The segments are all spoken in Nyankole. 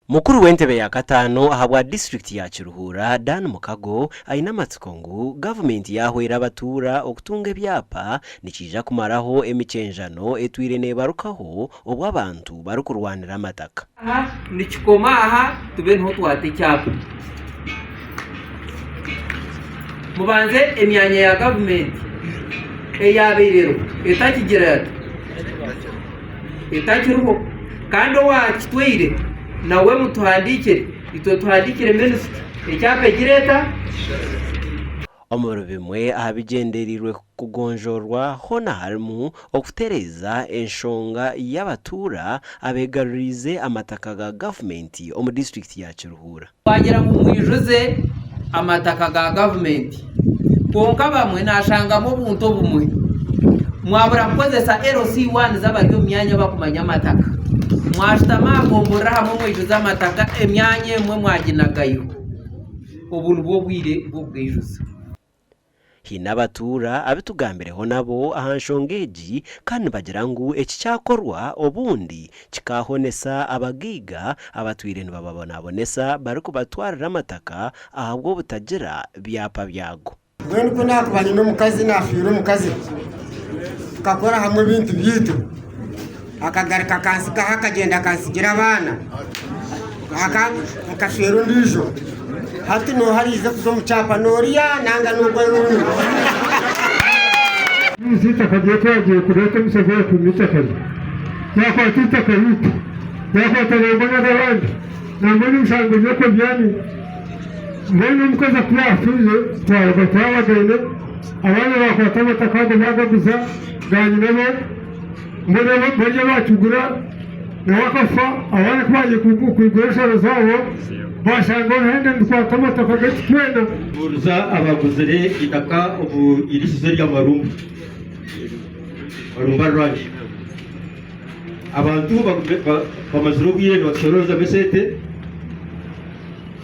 Mukuru w'entebe ya kataano ahabwa disiturikiti ya Kiruhura, Dan Mukago aine amatsiko ngu gavumenti yaahwera abatuura okutunga ebyapa nikiija kumaraho emikyenjano etwire neebarukaho obu abantu barikurwanira amataka. Aha nikikoma aha tube niho twata ekyapa. Mubanze emyanya ya gavumenti eyabaire eriho etakigira eti etakiriho kandi owakitwaire nawe mutuhandiikire itwe tuhandiikire minisita ekyapa egire eta. Omuri bimwe aha bigyendereirwe kugonjoorwa hoona harimu okutereeza enshonga y'abatuura abeegaruriize amataka ga gavumenti omu disiturikiti ya Kiruhura. Twagira ngu mwijuze amataka ga gavumenti kwonka bamwe nashangamu obuntu obumwe mwabura kukozesa LC1 z'abari omu myanya abakumanya amataka mwashutama aha gomborora hamwe mwijuze amataka emyanya emwe mwaginagayo obu nibwo bwire bw'okugaijuza. Haine abatuura abu tugambireho nabo aha nshonga egi kandi nibagira ngu eki kyakorwa obundi kikaahonesa abagaiga abatwire nibababonabonesa barikubatwarira amataka ahabw'obutagira byapa byago. Mbwenu ku naakuba nyine omukazi naafiirwa omukazi tukakora hamwe ebintu byaitu akagaruka akantsigaho akagyenda akantsigira abaana nkashwera ondiijo hati nooha ariize kuza omu kyapa n'oriya nanga n'ogwo orundi. Nzi eitaka ryaitu agiye kureeta omushaija yatunga eitaka rye yakwata eitaka ryaitu yakwata nangwa n'ag'abandi nangwa n'emishango y'okubyami mbwenu omukazi ku yaafiire twaruga twabagaine abaana baakwata amataka ago baagaguza ga nyinabo mbwenu bariya baakigura nawe akafa abaana ku baagiye kwigura ensharo zaabo baashanga oruhenda nirukwata amataka gaitu twena. Buuza abaguzire eitaka omu iriisizo rya Marumba, Marumba Ranch. Abantu bamazire obwire nibatushoroozamu esente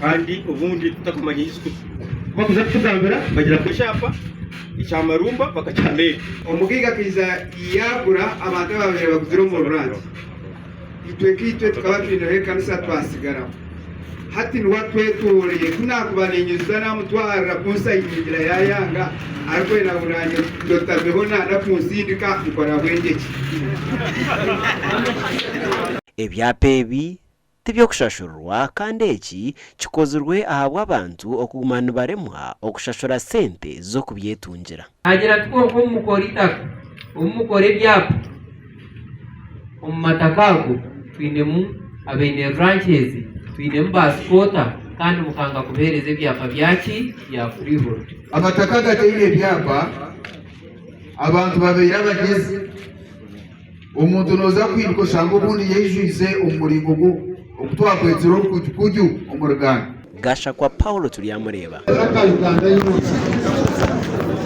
kandi obundi tutakumanya ei zirikuza. Ku barikuza kutugambira bagira ngu ekyapa ekya Marumba bakakyiha meeya. Omugaiga akaija yaagura abantu abaabaire baguzire omu rurangye. Itwe nkaitwe tukaba twineho ekanisa twatsigaraho. Hati niwe atwetooroire. Ku naakuba niinyuza naamutwarira kunsayiningira yaayanga arikwenda ngu naanye ndotameho naana kunsindika nkora bwengye ki? Ebyapa ebi tiby'okushashurwa kandi eki kikozirwe ahabw'abantu okuguma nibaremwa okushashura sente z'okubyetungira. Naagira ati, Kwonka obu mukora eitaka, obu mukora ebyapa omu mataka ago, twinemu abaine ranches, twinemu baasikoota kandi mukanga kubaheereza ebyapa byaki? Bya freehold. Amataka agataine ebyapa, abantu babaire abagyezi. Omuntu nooza kuhinduka oshange obundi yaijwize omu muringo ogu twakwetsire orukujukuju omu Ruganda. Gashakwa Paulo Turyamureeba. Aka Uganda yoona.